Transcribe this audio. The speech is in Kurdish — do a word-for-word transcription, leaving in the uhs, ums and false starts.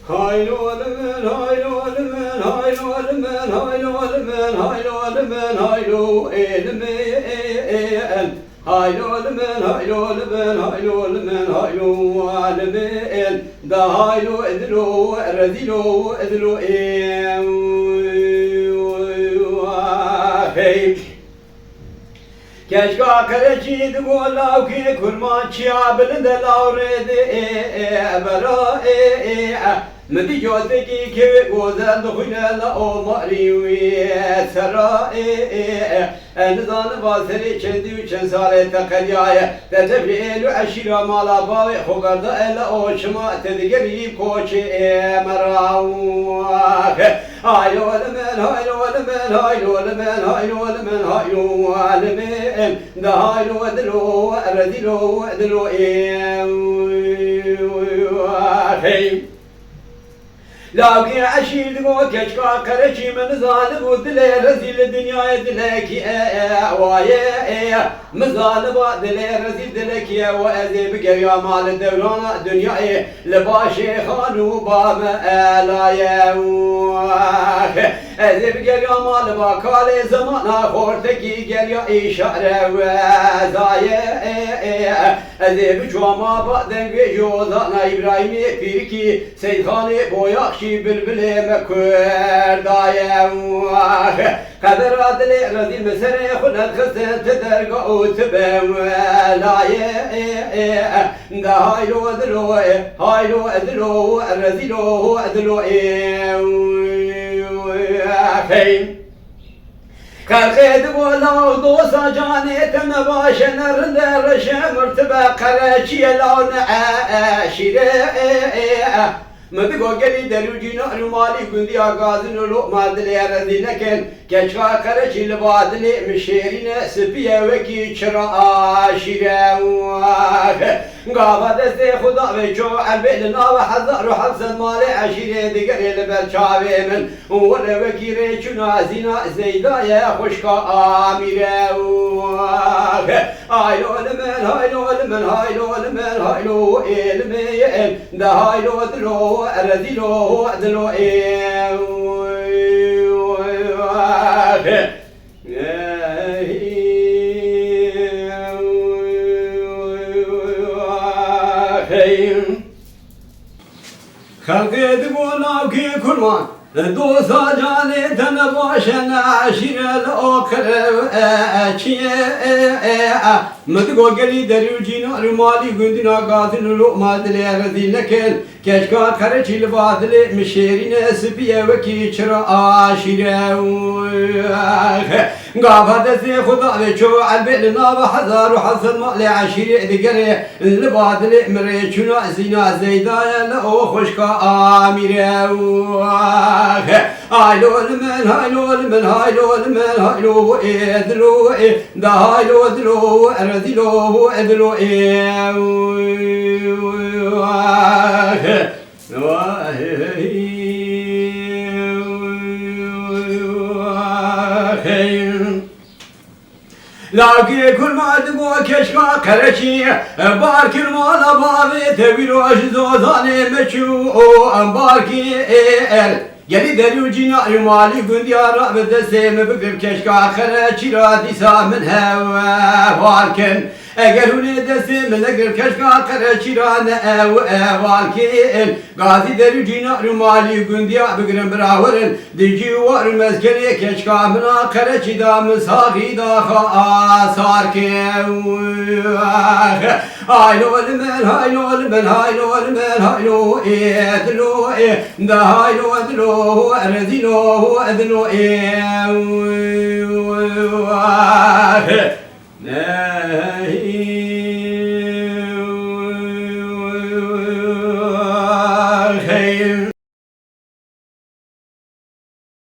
Haylo limin, haylo limin, haylo limin, haylo limin, haylo limin, haylo ê limên. Haylo limin, haylo limin, haylo limin, haylo limên. Da haylo edilo, rezilo edilo ê. Hey. Keçka qereçî digo lawkê kurmançiya bilinde lawrê di ê, ê, bera ê, ê, e. Min dî cotekî kewê gozel dixwîne la o marî wî sera ê, ê, e. E, nizaniba serê çendî û çend salê te qediyaye. Te tevlî êl û eşîra mala bavê xwe berda e la o çima te digerî koçê ê mera. Haylo limin, haylo limin, haylo limin, haylo limin, haylo limin. Da haylo dilo, rezilo dilo ê. Hey. Lawkê eşîr digo keçka qereçî min zanibû dilê rezîl dinyayê dilekî e, e, waye e. Min zaniba dilê rezîl dilekî e, wa ez ê bigeriyama li dewrana dinyayê. Li ba şêxan û ba me elaye. Ez ê bigeriyama li ba kalê zemana xortekî geriya îşare wezaye. Ez ê biçûma ba dengvêjî ozana Îbrahîmê Pîrikî, Seyxanê Boyaxçî, bilbilê me kurdaye. Qedera dilê rezîl min serê xwe nedixistin ti derga û ti bemwelaye. De haylo dilo, haylo dilo, rezîlo dilo ê. Hey. Xelqê digo law dosa canê te me baş e, ne rind e reşe mirtibe qereçiyê law ne e, e, şîrê e, e, e. Min digo gelî derûcîna rûmalî gundiya gazin û loqma dilê rezîl nekin. Keçka qereçî li ba dilê min şêrîn e, spî ye wekî çira aşîre. Gava destê xwe da vê ço erbê li nava hezar û heft sed malê eşîrê digerê li ber çavê min. Were wekî rêçûna zîna Zeyda ye xwişka Amîre. Aylo li min, haylo li min, haylo li min, haylo ê li min. De haylo dilo, rezîlo dilo ê. Xelqê digo navkê kurman, doza canê te ne baş e, ne eşîre li o qereçiyê. Min digo gelî derû cînar û malî gundîna gazin û loqma dilê rezîl nekin. Keçka qereçî li ba dilê min şêrîn e, spî ye wekî çira aşîre. Gava destê xwe da vê ço erbê li nava hezar û heft sed malê eşîrê digerê. Li ba dilê min rêçûna zîna Zeyda ye, li o xwişka Amîre. Haylo li min, haylo li min, haylo li min, haylo ê dilo ê. De haylo dilo, rezîlo dilo ê. Lagê kurma digo keşka qereçî, bar kir mala bavê te wî roj zozanê me çû û em barkî ê er. Gelî derî û cîna û malî gundiya ra bi destê min bigir keşka qereçî ra dîsa min hewe barkin. Eger hûn ê destê min negir keşka qereçî ra ne ew ê barkin. Gazî derû cîna û malî gundiya bigrin birawerin. Di cîwar û mezgenê keçka min a qereçî da min saxî daxa asar ke. Haylo li min, haylo li min, haylo li min, haylo ê dilo ê. De haylo dilo, rezîlo dilo ê.